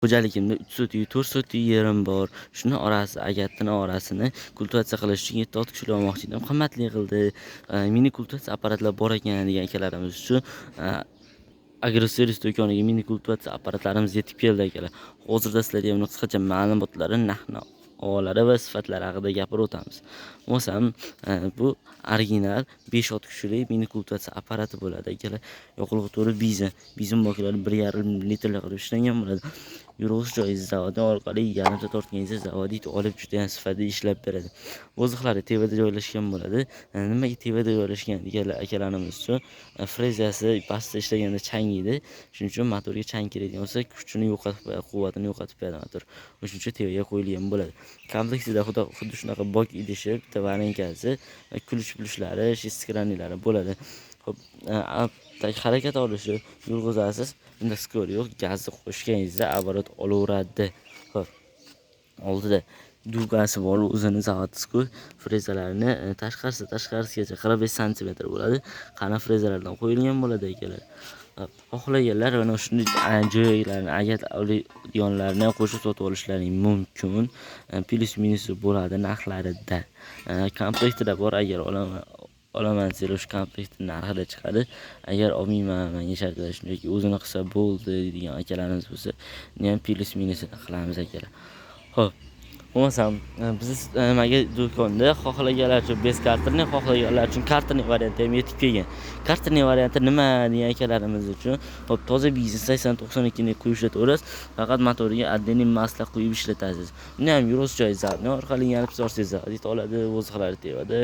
Xo'jaligimda 3 sotik, 4 sotik yerim bor. Shuni orasi, agatini orasini kultivatsiya qilish uchun 7-6 kishilik olmoqchi edim. Qimmatli qildi. Mini kultivatsiya apparatlar bor ekan degan akalarimiz uchun Agroservis do'koniga mini kultivatsiya apparatlarimiz yetib keldi, akalar. Hozirda sizlarga uni qisqacha ma'lumotlari, narx-navolari va sifatlari haqida gapirib o'tamiz. Bo'lmasam, bu original 5-6 kishilik mini kultivatsiya apparati bo'ladi, akalar. Yoqilg'i to'ri bizon, bizon boklari 1,5 litrli qilib ishlangan bo'ladi. Yurg'ish joyi zavodi orqali yarimta tortganingizda zavodit olib juda ham sifatli ishlab beradi. Vozdixlari tevada joylashgan bo'ladi. Nimaga tevada joylashgan deganlar akalarimiz uchun, frezasi pastda ishlaganda changiydi. Shuning uchun motorga chang kiradigan bo'lsa, kuchini yo'qotib qo'yadi, quvvatini yo'qotib qo'yadi motor. O'shuning uchun tevaga qo'yilgan bo'ladi. Kompleksida xuddi shunaqa bok idishi, bitta varinkasi, kulish pulishlari, shestkranlari bo'ladi. Xo'p, harakat olishi yurg'izasiz, bunda skor yo'q, gazni qo'shganingizda aborot olaveradi. Xo'p, oldida dugasi bor, o'zini zavodskoy frezalarini tashqarisi tashqarisigacha 45 santimetr bo'ladi. Qani frezalardan qo'yilgan bo'ladi, akalar. Xohlaganlar mana shunday joylarni agat oladiganlarni ham qo'shib sotib olishlari mumkin. Plyus minusi bo'ladi narxlarida. Komplektida bor, agar olaman desanglar o'sha komplektning narxida chiqadi. Agar olmayman, menga shartlar shundayki o'zini qilsa bo'ldi degan akalarimiz bo'lsa, uni ham plyus minusini qilamiz, akalar. Xo'p, bo'lmasam, biz nimaga do'konda xohlaganlar uchun bez karterni, xohlaganlar uchun karterning varianti ham yetib kelgan. Karterning varianti nima degan akalarimiz uchun, xo'p, toza biznes 80-92 ni quyib ishlataverasiz, faqat motoriga отдельный masla quyib ishlatasiz. Uni ham yurg'iz joyi zadni orqali yarim tortsangiz zavodit oladi, vozdixlari tevada,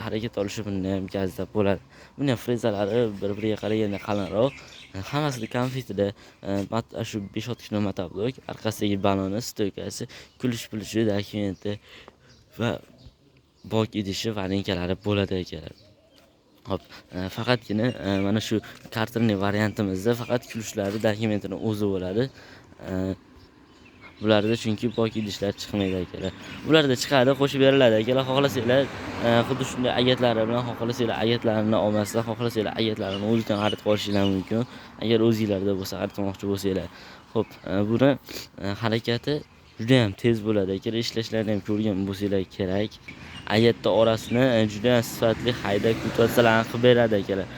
harakat olishi bunda ham gazda bo'ladi. Buni ham frezalari bir-biriga qaraganda qalinroq. Hammasida konfetida, shu 5-6 kilo motoblok, orqasidagi baloni, stoykasi, kulish pulishi, dokumenti va bok idishi, varinkalari bo'ladi, akalar. Xo'p, faqatgina mana shu karterning variantimizda faqat kulishlari, dokumentini o'zi bo'ladi. Bularda chunki bok idishlar chiqmaydi, akalar. Bularda chiqadi, qo'shib beriladi, akalar. Xohlasanglar, xuddi shunday agatlari bilan, xohlasanglar agatlarini olmasdan, xohlasanglar agatlarini o'zidan xarid qilishinglar mumkin. Agar o'zinglarda bo'lsa xarid qilmoqchi bo'lsanglar. Xo'p, buni harakati juda ham tez bo'ladi, akalar. Ishlashlarini ham ko'rgan bo'lsanglar kerak. Agatda orasini juda ham sifatli hayda kultivatsiyalarni qilib beradi, akalar.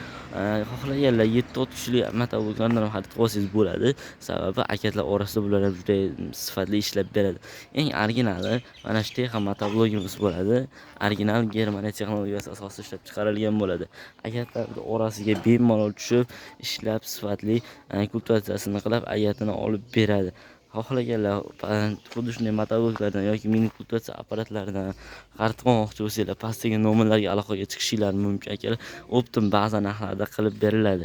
Xohlaganlar 7-6 kishilik motobloklardan ham xarid qilsangiz bo'ladi. Sababi akatlar orasida bular ham juda sifatli ishlab beradi. Eng originali mana shu Texa motoblogimiz bo'ladi. Original Germaniya texnologiyasi asosida ishlab chiqarilgan bo'ladi. Akatlar orasiga bemalol tushib, ishlab sifatli kultivatsiyasini qilib, agatini olib beradi. Xohlaganlar xuddi shunday motobloklardan yoki mini kultivatsiya apparatlaridan xarid qilmoqchi bo'lsanglar, pastdagi nomerlarga aloqaga chiqishinglar mumkin, akalar. Optim baza narxlarda qilib beriladi.